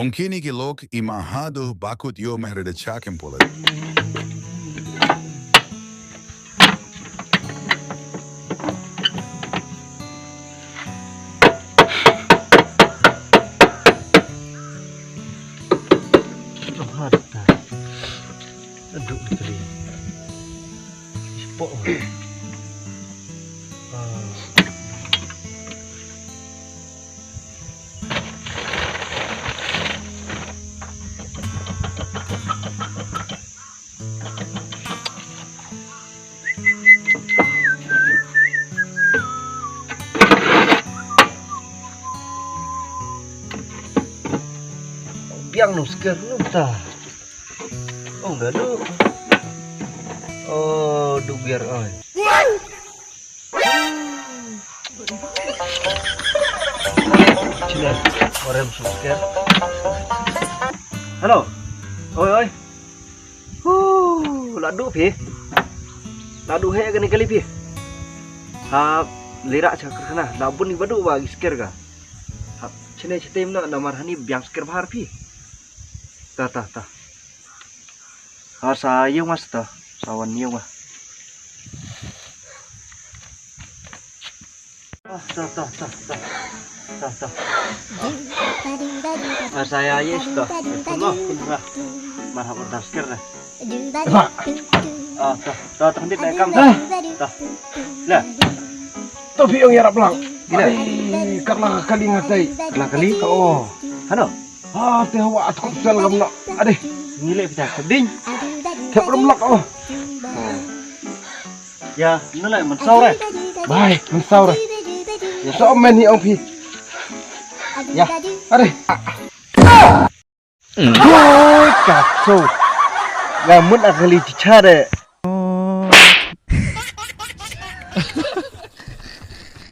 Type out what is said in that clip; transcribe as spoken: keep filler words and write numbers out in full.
Ong kini ki lok i ma haduh bakut ïoh meh re da chak em pulit. Aduh, kali. Spok. Ah. Biang noh sker noh ta. Oh, gaduh. Oh, duh biar oi. Sini, orang subscribe. Hello. Oi, oi. Huh, la duh phi. La duh heh kane kali phi. Hap lira cha karkhana. La bun ni badu ba gi sker ga. Hap chine chitim na namar hani biang sker bahar phi. Ta, ta, ta. Ar sa ïew mas ta, sa wan ïew ma. Ah, ta, ta, ta, ta. Ta, ta. Ar sa ïa ïew ta. Kunlah, kunlah. Mar hap order sker na. Ah, ta, ta, ta, ta, ta. La. To phi ong ïarap lang. Gila. Ai, kar la kali ngatai. Kar la kali? Oh. Hano? Ah, te hawa at kop sel gam na. Ade. Ngi le pita keding. Thep rem lak oh. Ya, nulai mensaw re. Bai, mensaw re. Ya, so men hi ong phi. Ya. Ade. Oi, katso. Ga mut akali chicha de.